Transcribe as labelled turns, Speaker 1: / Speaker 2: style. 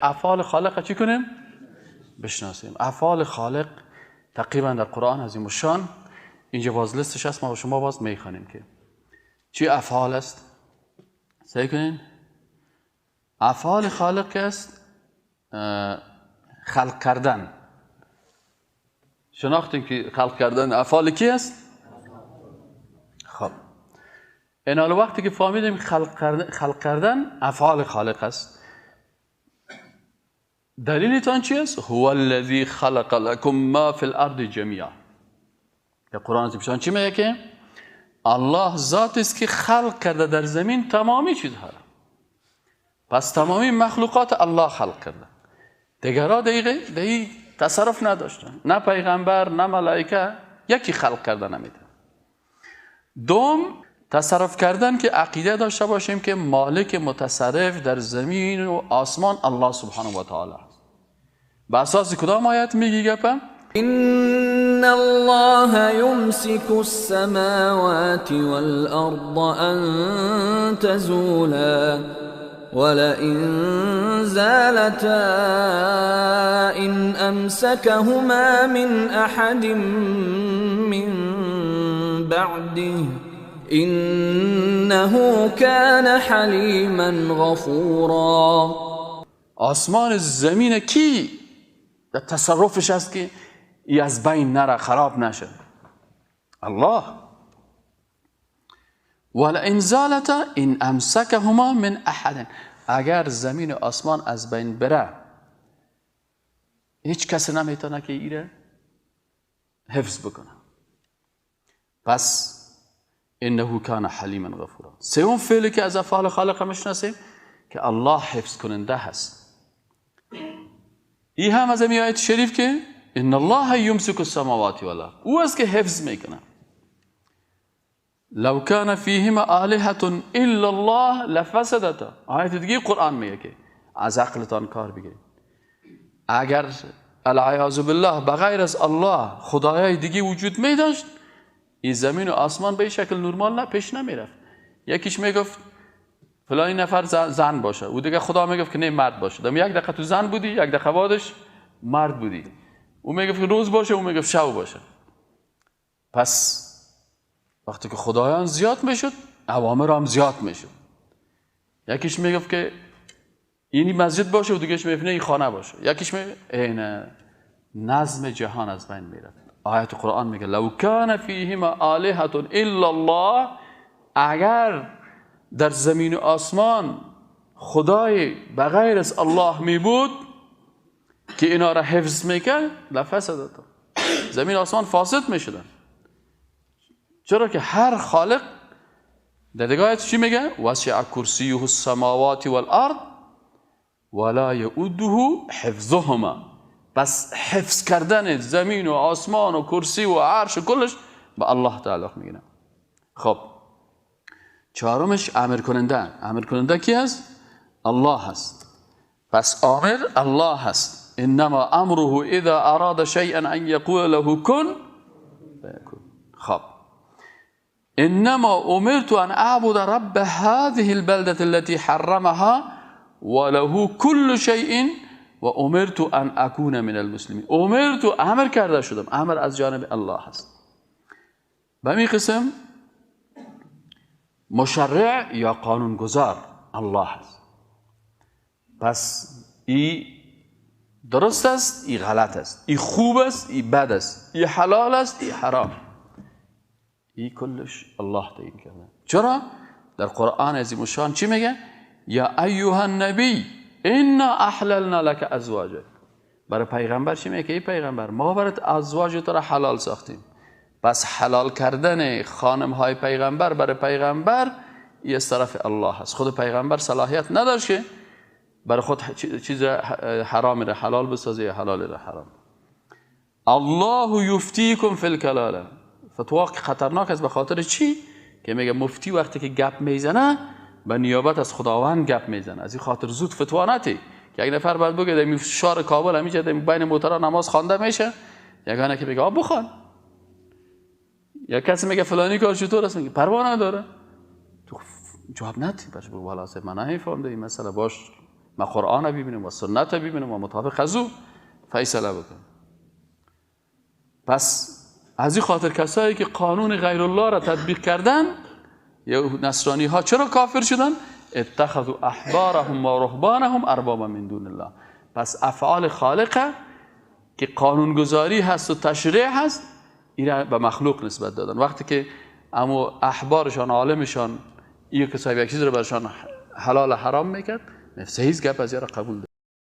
Speaker 1: افعال خالق چی کنیم؟ بشناسیم. افعال خالق تقریبا در قرآن عظیم الشان اینجا باز لستش هست، ما شما باز میخوانیم که چی افعال است. سعی کنین افعال خالق است خلق کردن. شناختیم که خلق کردن افعال کی است؟ خب این حال وقتی که فهمیدیم خلق کردن افعال خالق است، دلیلتان چی است؟ هو الذی خلق لكم ما فی الارض جمیعا. در قرآن عظیم چی میگه؟ که الله ذات است که خلق کرده در زمین تمامی چیزها را. پس تمامی مخلوقات الله خلق کرده، دیگرها دیگه تصرف نداشتن، نه پیغمبر نه ملائکه، یکی خلق کرده نمیده. دوم تصرف کردن که عقیده داشته باشیم که مالک متصرف در زمین و آسمان الله سبحانه و تعالی است. به اساس کدام آیت میگی گپم؟
Speaker 2: ان الله یمسک السماوات والارض ان تزولا ولئن زالتا ان امسكهما من احد من بعده انه كان حلیما غفورا.
Speaker 1: آسمان زمین کی در تصرفش است که ای از بین نره، خراب نشه؟ الله. ولئن زالتا ان امسکهما من احد، اگر زمین و آسمان از بین بره هیچ کس نمیتونه که ایره حفظ بکنه. پس انه کان حلیما غفورا. سوم فعلی که از افعال خالق میشناسیم که الله حفظ کننده هست. این هم از این آیت شریف که ان الله یمسک السماوات والارض، او است که حفظ میکنه. لو کان فیهما آلهة الا الله لفسدتا. آیت دیگه قرآن میگه که از عقلتان کار بگیرید، اگر العیاذ بالله بغیر از الله خدایای دیگه وجود میداشت، این زمین و آسمان به شکل نرمال نه پیش نمیرفت. یکیش میگفت فلانی نفر زن باشه، او دیگه خدا میگفت که نه مرد باشه. دم یک دقیقه تو زن بودی، یک دقیقه بعدش مرد بودی. او میگفت روز باشه، او میگفت شب باشه. پس وقتی که خدایان زیاد میشد، اوامر هم زیاد میشد. یکیش میگفت که اینی مسجد باشه، و دیگهش میگفت نه این خانه باشه. یکیش میگفت این نظم جهان از بین میرفت. آیت قرآن میگه لو کان فیهما آلهة الا الله، اگر در زمین و آسمان خدای بغیر از الله می بود که اینا را حفظ میکرد، لفسدتا، زمین و آسمان فاسد میشدن. چرا که هر خالق در دیگه آیت چی میگه؟ وسع کرسیه السماوات والارض ولا یؤوده حفظهما. پس حفظ کردن زمین و آسمان و کرسی و عرش و کلش به الله تعلق میگیره. خب چهارمش امر کننده. امر کننده کی هست؟ الله هست. پس آمر الله هست. انما امره اذا اراد شیئا ان یقول له کن فیکون. خب انما امرت ان اعبد رب هذه البلده التي حرمها وله كل شیء و امرت ان اکون من المسلمین. امرت امر کرده شدم، امر از جانب الله هست. به همین قسم مشرع یا قانونگذار الله هست. پس ای درست است، ای غلط است، ای خوب است، ای بد است، ای حلال است، ای حرام، ای کلش الله تعیین کرده. چرا؟ در قرآن عظیم الشان چی میگه؟ یا ایها النبی انا احللنا لك ازواجك. برای پیغمبر چی میگه؟ ای پیغمبر ما برات ازواج تو را حلال ساختیم. پس حلال کردن خانم های پیغمبر برای پیغمبر ای از طرف الله هست. خود پیغمبر صلاحیت نداشت که برای خود چیز حرام را حلال بسازه یا حلال را حرام. الله یفتیکم فی الکلاله. فتوا خطرناک است. به خاطر چی؟ که میگه مفتی وقتی که گپ میزنه به نیابت از خداوند گپ میزنه. از این خاطر زود فتوا نتی که یک نفر باید بگه در شهر کابل همیشه در بین موترها نماز خوانده میشه، یگانه که بگه آ بخوان. یا کسی میگه فلانی کار چطور است، میگه پروا نداره، تو جواب ندی باش، بگو والا صاحب من نمیفهمم این مسئله، باش ما قرآن ببینم و سنت ببینم و مطابق از او فیصله بکنم. پس از این خاطر کسایی که قانون غیر الله را تطبیق کردن، یا نصرانی ها چرا کافر شدن؟ اتخذوا احبارهم و رهبانهم اربابا من دون الله. پس افعال خالقه که قانونگذاری هست و تشریع هست، این به مخلوق نسبت دادن. وقتی که اما احبارشان، عالمشان، این کسایی یک چیز رو برشان حلال حرام میکرد، نفسه هیچ گپ از یارا قبول دارد.